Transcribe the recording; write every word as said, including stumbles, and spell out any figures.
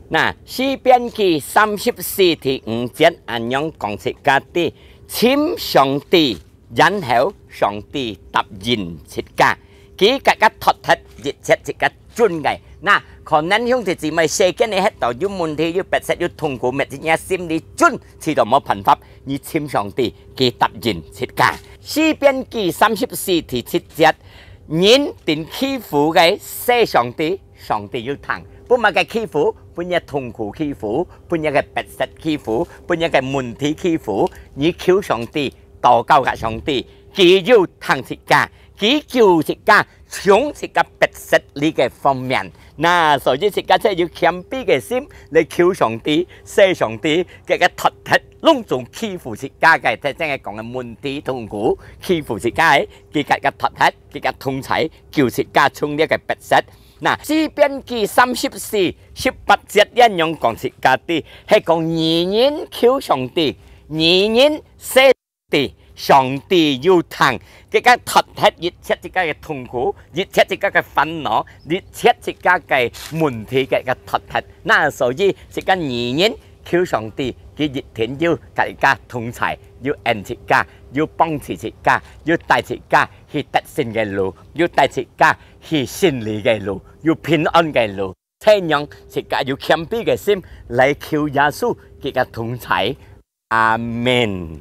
那詩篇記三十四第五節恁樣講自家知，尋上帝，然後上帝答應自家，佢自家脱忒一切自家顫个。那可能兄弟姊妹世間裡歇到有問題、有逼迫、有痛苦，乜自家心裡顫，試到無辦法，你尋上帝，佢答應自家。詩篇記三十四第七節，人定欺負个，謝上帝，上帝有聽。分麼个欺負？分若痛苦欺負，分若个逼迫欺負，分若个問題欺負。你求上帝，禱告甲上帝，佢有聽自家，佢救自家，從自家逼迫裡个方面。那所以自家就有謙卑个心來求上帝，謝上帝，佢个脱忒攏總欺負自家个，頭先个講个問題痛苦，欺負自家个，佢个脱忒，佢个同在，救自家從這个逼迫。那詩篇記三十四十八節恁樣講自家知，係講義人求上帝，義人謝上帝，上帝有聽，佢个脱忒一切自家个痛苦，一切自家个煩惱，一切自家个問題个个脱忒。那所以自家義人求上帝，佢一定有甲自家同在，有恩自家，有幫助自家，有帶自家去得勝个路，有帶自家去勝利个路，有平安个路。 這樣自家有謙卑个心來求耶穌佢个同在。阿門。